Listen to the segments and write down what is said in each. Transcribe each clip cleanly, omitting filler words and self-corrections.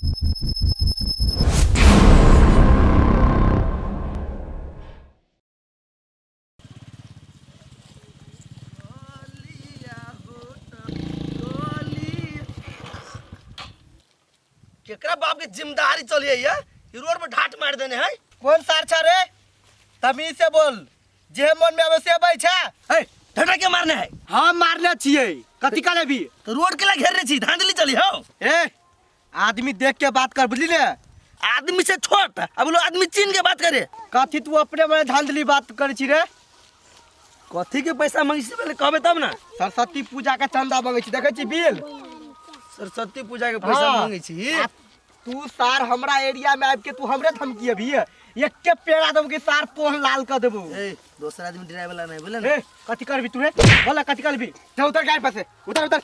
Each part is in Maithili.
केकरा बाप के जिम्मेदारी चलिए ये ई रोड पर ढाट मार देने है। कौन सार छा रे? तमीज से बोल, जे मन में आवे से अबै छे। ए ढाटा के मारने है? हम मारने छियै। कथी का लेबी? तो रोड के ला घेरने छी, धांधली चली हो। ए आदमी देख के बात कर, बुझली ने? आदमी से छोट अब लो आदमी चीन के बात करे। कथी तू अपने मने धांधली बात करे छी रे? कथी के पैसा मांगी छी पहले कहबे तब ना। सरस्वती पूजा के चंदा मांगे छी, देखे छी बिल? सरस्वती पूजा के पैसा हाँ। मांगे छी। आ तू सार हमरा एरिया में आबि के तू हमरे धमकी अभी एक के पेड़ा देबो कि सार पोह लाल कर देबो। ए दोसर आदमी डरावे वाला नहीं बोले ना। ए कथी करबी तू रे? बोला कथी करबी? जा उतर गाड़ी पर से, उतर उतर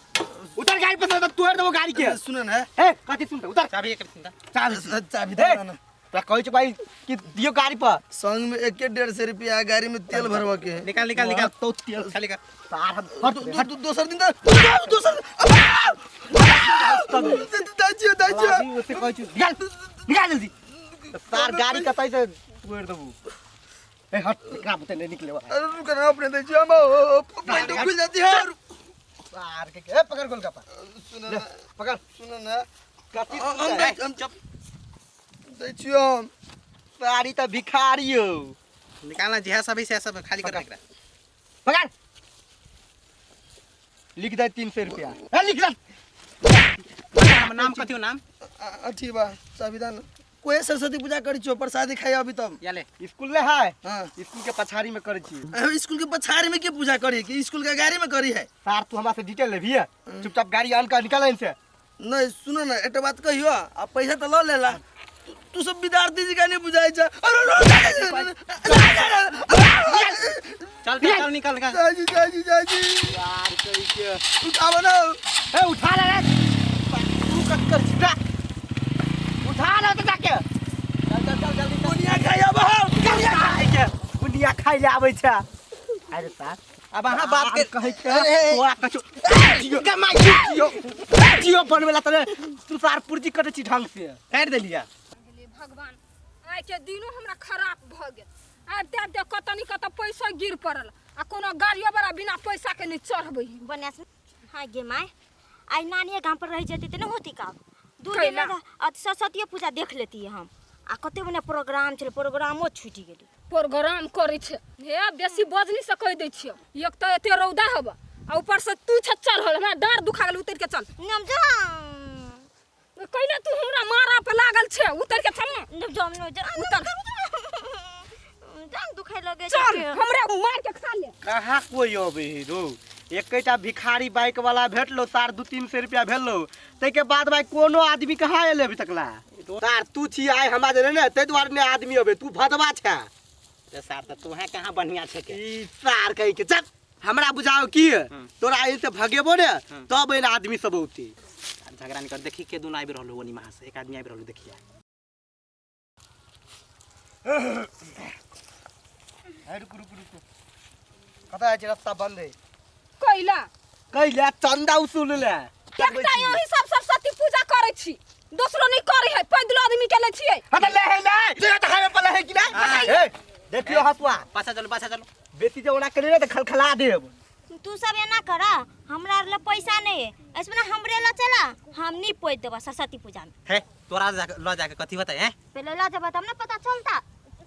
उतर गाड़ी पर से, तोड़ देबो गाड़ी के। सुन ना। ए कथी सुन, उतर। चाबी एक सुन। चाबी चाबी ए, दे ना। तोरा कहै छौ भाई कि दियो गाड़ी पर। संग में एक डेढ़ सौ रुपया गाड़ी में तेल भरवा के है। निकाल निकाल निकाल। तो तेल खाली कर। सार हम हट, हट। दोसर दिन तो दोसर दाजियो दाजियो। अभी ओते कहै छौ निकाल निकाल जल्दी। सार गाड़ी कतै से तोड़ देबो। ए हट, एकरा बुते नहीं निकले। अरे रुक ना, अपने दे हम पॉइंट खुल जाती है। सार के ए पकड़ गोलगप्पा। सुन ना, पकड़। सुन ना। कथी हम सुनतै? हम दै छियो हम। सारी त भिखारी हो। निकालना जे है सभी से सब खाली कर एकरा। पकड़। लिख दे 300 रुपया। ए लिख दे। नाम, नाम कथी हो नाम? अथी बा संविधान। कोई सरस्वती पूजा करी छो प्रसादी खाई अभी तब। या ले। स्कूल ले है? हां। स्कूल के पछाड़ी में करी छी। अरे स्कूल के पछाड़ी में के पूजा करी कि स्कूल के गाड़ी में करी है? सार तू हमरा से डिटेल लेबी है? चुपचाप गाड़ी आन के निकाल से। नहीं सुनो ना, एक बात कहियो, आ पैसा तो ल लेला। तू सब विद्यार्थी जी का नहीं बुझाई छा। अरे अरे, चल चल चल निकल निकल। जाजी जाजी जाजी। यार कहि के उठाव ना। ए उठा ले रे। तू कत कर छिटा। उठा ले तो जाके। चल चल चल जल्दी। बुनिया खाई अब हम। बुनिया खाई के। बुनिया खाई ले आबै छे। अरे सार अब अहाँ बात के कहै के अरे, तोरा कछु जियो जियो जियो बनवेला तने तू सार पुर्जी कटै छी ढंग से। काटि देलियै। हे भगवान, आइ के दिनो हमरा खराब भऽ गेल। आबिते आबिते कतऽ नि कतऽ पैसा गिर पड़ल आ कोनो गाड़ियो बड़ा बिना पैसा के नहि चढ़बै। बन्यास हाँ गे my, I नानिए गाम पर रह जेती त न होती काम। दू दिन कैला? लगा सरस्वती पूजा देख लेती हम। आ कते बने प्रोग्राम छलै, प्रोग्रामो छूटि गेलै। प्रोग्राम करै छै हे, बेसी बजनी से कहि दै छियौ। एक तऽ एते रौदा हब आ ऊपर से तू छ चढ़ल, हमरा डाँड़ दुखा गेल, उतरि के चल। नम जा। कैला तू हमरा मारा पर लागल छै? उतरि के चल ना। नम जा, नम जा। उतर। जान दुखाइ लगे चल, छै। हमरा मार के खा ले। कहाँ कोई अबै है रो? एकेटा भिखारी बाइक वाला भेटलो, सार 2-3 सौ रुपया भेलो, ताहिके बाद भाई कोनो आदमी कहाँ एले अभी तक ला? सार तू छी आइ हमरा जे ने ताहि दुआरे ने आदमी अबे, तू भदवा छे। रे सार त तोहे कहाँ बढ़िया छे के? ई सार कहि के चल हमरा बुझाओ की तोरा एहि से भगेबो ने तब एना आदमी सब औते। झगड़ा नहीं कर, देखी के दुना आबि रहलो ओनी महा से, एक आदमी आबि रहलो देखिया। है रुकू रुकू रुकू, कतऽ जाइ छै? रास्ता बंद है। कैला? कैला चंदा उसूल ले। एकटा यही सब सरस्वती पूजा करै छी, दोसरो नहीं करै है, पैदल आदमी के ले छियै। हाँ तो ले है ना, जो तो खावे पर है कि ना? ए देखियो हसुआ। पाछा चलो पाछा चलो। बेसी जे ओना करे ने त खलखला देब। तू सब एना करा, हमरा आर ले पैसा नहीं है, ऐसे ना हमरे ल चला, हम नहीं पोइ देबा सरस्वती पूजा में। हे तोरा जाके ल जाके कथी बताए हैं? पहले ल जाबा तब ना पता चलता।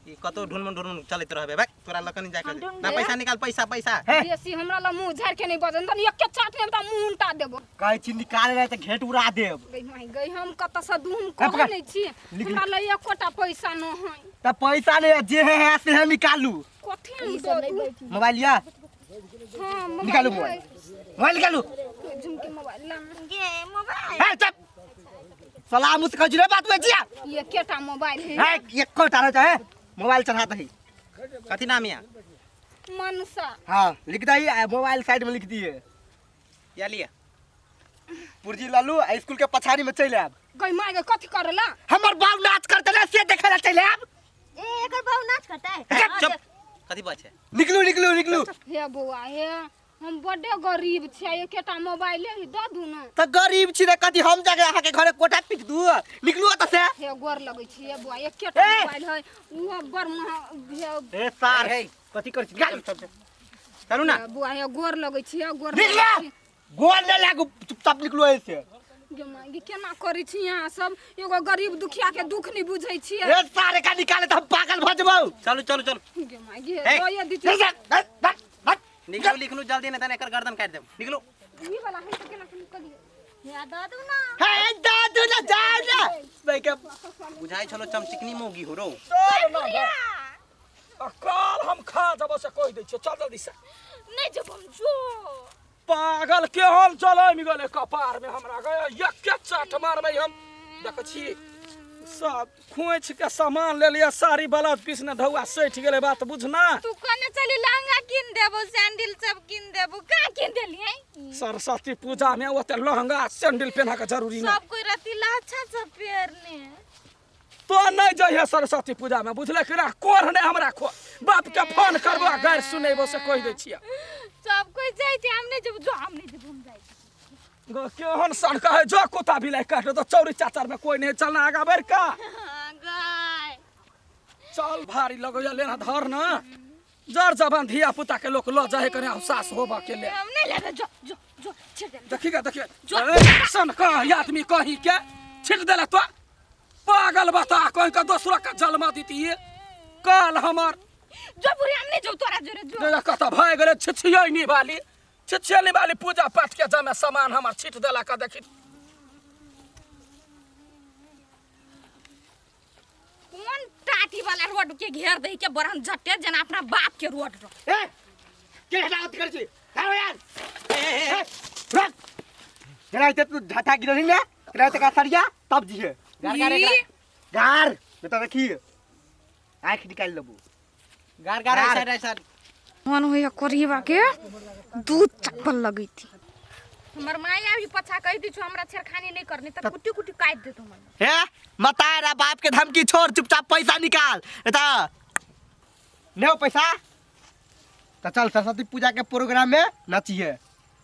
ई कतो ढूंढ ढूंढ चलत रहबे भाई, तोरा ल कनी जाके हम ढूंढ ना पैसा निकाल, पैसा पैसा। हे। बेसी हमरा ल मुंह झाड़ के नहीं बजन, तनी एके चाट ने त मुंह उल्टा देबो। कहै छी निकाल ले त घेट उड़ा देब। गई माई गई, हम कत से दूम हे, कह पकड़। नहीं छी, लिख, हमरा ल एकोटा पैसा न है। त पैसा नहीं जे है, है से है निकालू। कथी हम दो दू? मोबाइल या? हां, मोबाइल निकालू है। मोबाइल। मोबाइल निकालू। झुमके मोबाइल ला। गे मोबाइल। हे चुप। सलाम उस कहै छी रे बात में जिया। ये केटा मोबाइल है? हे एकोटा रहता है, मोबाइल चढ़ा दही। कथी नाम या? मनसा। हाँ लिख दही, आ मोबाइल साइड में लिख दिए। या लिया। पुर्जी लालू आ स्कूल के पछाड़ी में चलि आयब। गई माय गई, कथी करला? हमर बाप नाच करते ना से देखे ला चलि आयब। ए एकर बाबू नाच करता है। चुप, कथी बात है? निकलू निकलू निकलू। हे बौआ हे, हम बड्डे गरीब छियै, एकेटा मोबाइले ही दऽ दू ने। तऽ गरीब छी ने कथी हम जाके अहाँके घरे कोटा पीट दू? निकलू ओतऽ से। हे गोर लगै छियै बौआ, एकेटा ए! मोबाइल है, उहो बड़ महग। ए सार, हे, कथी करै छी? निकाल। चल, चल, चलू ना। बौआ हे गोर लगै छियै, गोर निकल। लगै छियै। गोर नहि लागू, चुपचाप निकलू ऐसे। गे माय गे, केना करै छी अहाँ सब? एगो गरीब दुखिया के दुख नहि बुझै छियै। ए सारे का निकाले तऽ हम पागल भऽ जेबौ। चलू चलू चलू। गे माय गे, हे। दऽ दितियै। निकल, हट, हट, हट। निकलू लिखलू जल्दी, नहीं तने एकर गर्दन काटि देब। निकलू। ई वाला हम तऽ केना के निकलियै? हे दऽ दू ना। हे दऽ दू ना, जाउ ना। भाई के बुझाइ छलो चमचिकनी मौगी हो रो। चल ना घर। आ काल हम खा जबो से कहि दै छियै, चल जल्दी से। नहीं जब हम जो पागल केहन चलै गेलै कपार में हमरा गए, एके चाट मारबै हम। देखै छी सब खोइछ के सामान ले लिअ, साड़ी ब्लाउज पीस ने ढौआ सठि गेलै, बात बुझना। तू कने चली लहंगा किन देबो, सैंडल सब किन देबो, का किन देलियै? सरस्वती पूजा में ओते लहंगा सैंडल पहना के जरूरी ना। सब कोई रति लाछा सब पेरने। तो नहीं जइहे सरस्वती पूजा में, बुझले कि ना? कोढ़ नहीं हमरा खो बाप के फोन करबो आ गारि सुनेबो से कहि दै छियै। सब कोई जाइ छै, हम नहीं जेबो, जो हम नहीं जेबो, हम जाइ छी। गो केहन सड़क है, जो कुत्ता बिलाई काट तो चौरी चाचर में कोई नहीं। चलना आगा बढ़ का। गाय चल, भारी लगैया, लेना धर ना जर जबान धिया पुता के लोक ल जाए करे सास होबा के ले। हम नहीं लेबे, जो जो जो छिड़ दे। देखिएगा देखिए सन कहीं आदमी कहीं के छिट देला तो पागल बता कहीं का दोसरा का जलमा दीती काल हमार। जो बुढ़ी हम नहीं जो तोरा जोरे जो। देखा कत भय गेलै छिछियनी वाली, छिछियनी वाली पूजा पाठ के जमे सामान हमार छिट देला का देखी। कौन टाटी वाला रोड के घेर दे के बरहन झट्टे जना अपना बाप के रोड रह। ए के हटा अथी करै छी? हटाओ यार। ए, रुक। जेना हेतै तू झटा गिरलही ने, तेना हेतै का सरिया तब जिहे। गार गार एकरा। गार बेटा देखी आँखि निकालि लेबू। गार गार गार। ऐसा ऐसा मन होइया करिएबा के दूध चप्पल लगैती। हमर माय अभी पछा कहि दी छु हमरा छेड़खानी नहीं करनी त कुटी कुटी काटि देतो मन। हे मतारा बाप के धमकी छोड़, चुपचाप पैसा निकाल। एता ने हो पैसा त चल सरस्वती पूजा के प्रोग्राम में नाचिए।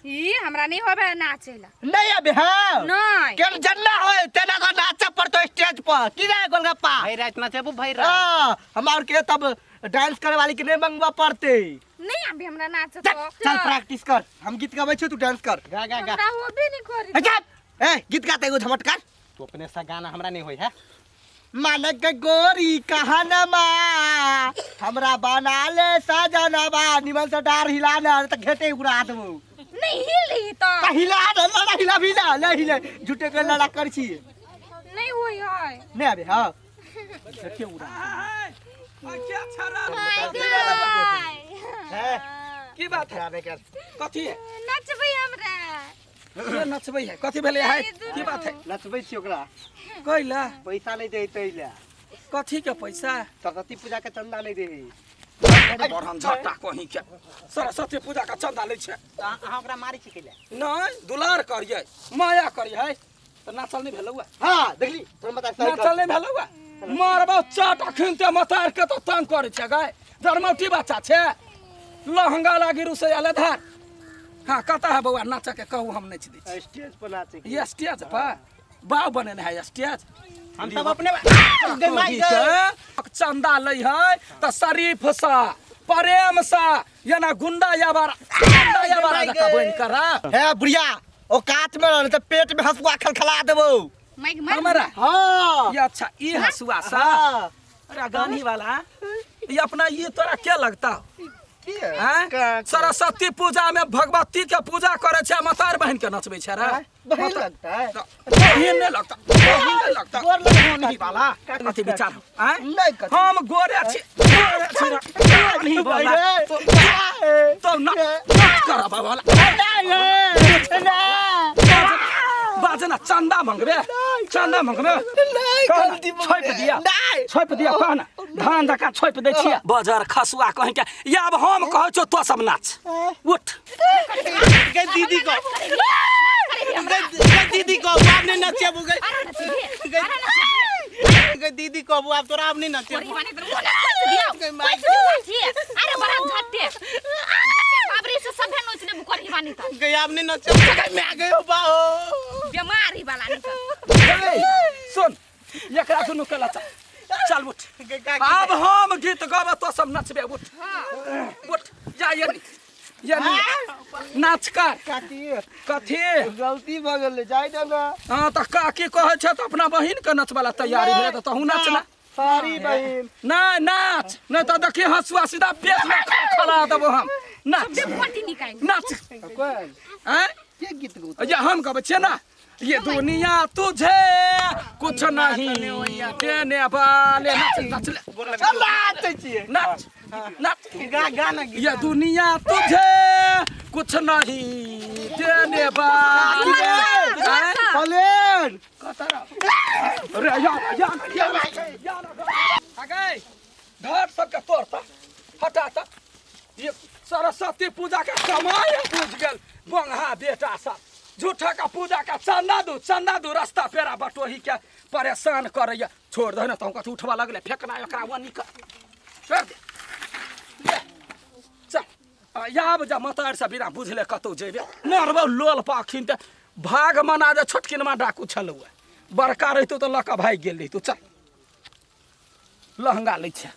ई हमरा नहीं होबे नाचेला। नहीं अबे है नहीं। केन जन्ना होय तेना को नाचे पड़तो स्टेज पर की रे गोलगप्पा। भाई रात नाचेबो भाई रात। हाँ, हमार के तब डांस करे वाली के नहीं मंगवा पड़ते। नहीं अभी हमरा नाचे चल तो। चल प्रैक्टिस कर, हम गीत गाबै छी तू डांस कर। गा गा गा। हमरा होबे नहीं करी। ए, चुप। ए गीत गाते एगो झमट कर। तू अपने सा गाना हमरा नहीं होई है। मानक गोरी कहनमा हमरा बना ले सजनवा, निमन से डार हिला ना त घेटे उड़ा देबो। नहीं हिली त। त हिला ना, लड़ा हिला भी ना, नहीं हिले झूठे के लड़ा कर छी। नहीं होई है। नहीं अबे हां घेटे उड़ा। क्या छरा है की बात है? आने कर कथी है? नचबै हमरा। के नचबै है? कथी भेलै है? की बात है? नचबै छी ओकरा। कैला? पैसा नहीं दे तैला। कथी के पैसा? सरस्वती पूजा के चंदा नहीं दे। बरहन झट्टा कहीं के सरस्वती पूजा के चंदा लै छै। तऽ अहाँ ओकरा मारै छी कैला? नहीं दुलार करियै माया करियै तऽ नाचल नहीं भेलौ। हां देखली तोर मता सही। नाचल नहीं भेलौ, मारबौ चाट अखन ते मतार के तो तंग करै छै गाय जरमौटी बच्चा छै लहंगा लागी रुसै आले धार। हाँ कता है बौआ नाच के कहू हम नच दै छी। स्टेज पर नाचे के। ये स्टेज पर बाव बनेने है स्टेज। हम सब अपने के चंदा लै है तऽ शरीफ सा प्रेम सा याना गुंडा याबारा गुंडा याबारा जकाँ बनि कऽ रह। हे बुढ़िया ओ कात में रह त पेट में हसुआ खलखला देबो। माइक मार। हमरा हां ये अच्छा ई हसुआ सा। हां अरे गानी वाला ये अपना ये तोरा क्या लगता की है? हैं? सरस्वती पूजा में भगवती के पूजा करे छै मतार बहन के नचबै छै रे। बहिन लगता है। बहिन नहीं लगता, बहिन नहीं लगता। गोर लगता। नहीं वाला कथी विचार हो, हैं? नहीं कथी। हम गोरे छी, गोरे छी रे। नहीं वाला तो ना नाच करब वाला। बाजना चंदा मंगबे, चंदा मंगबे। गलती छोपि दिया, छोपि दिया कह ना धान जकाँ छोपि दै छियै बजर खसुआ कहीं के। या अब हम कहै छौ तो सब नाच उठ। गई दीदी को, गई दीदी को आब नहीं नचेबू। गई गई दीदी को आब तोरा आब नहीं नचेबू। अरे बड़ा झट्टे झट्टे बाबरी से सभे नोच लेबू। वाला निकल। गया आपने नचे मैं आ गयो बाहो। बीमारी वाला निकल। ए, सुन एकरा दुनू के लचा चल उठ। अब हम गीत गाबे तो सब नचबे। उठ उठ जा ये नी ये नी नाच कर। काकी कथी गलती भऽ गेलै जाय दे ना। हाँ तऽ काकी कहै छै तऽ अपना बहिन के नचबा ला तैयारी भेलै तऽ तहूँ नाच ना। सॉरी बहिन। नहीं नाच नहीं तो देखिए हंसुआ सीधा पेट में खला देबो हम। नाच पट्टी निकाल नाच। कोन हैं के गीत गौ? ये हम गबै छियै ना। ये दुनिया तुझे कुछ नहीं देने वाले। नाच नाच ले। नाचै छियै। नाच नाच गा गाना गीत। ये दुनिया तुझे कुछ नहीं देने वाले। हैं? पलेन अरे यार यार यार यार आ गए घर सबके तोड़ता हटाता। ये सरस्वती पूजा के कमाई बुझ गेल बंगहा बेटा सब झूठा का पूजा का चंदा दू चंदा दू रास्ता पेरा बटोही के परेशान करैया। छोड़ दे ना तो कथी उठवा लगले फेंकना एकरा वनी कर छोड़ दे। ले चल आब जा मतार से बिना बुझले कतौ जेबे मरबौ लोल पाखिन ते भाग मना जे छोटकिनमा डाकू छलौ बड़का रहितौ तऽ लऽ कऽ भागि गेल रहितौ। चल लहंगा लै छै।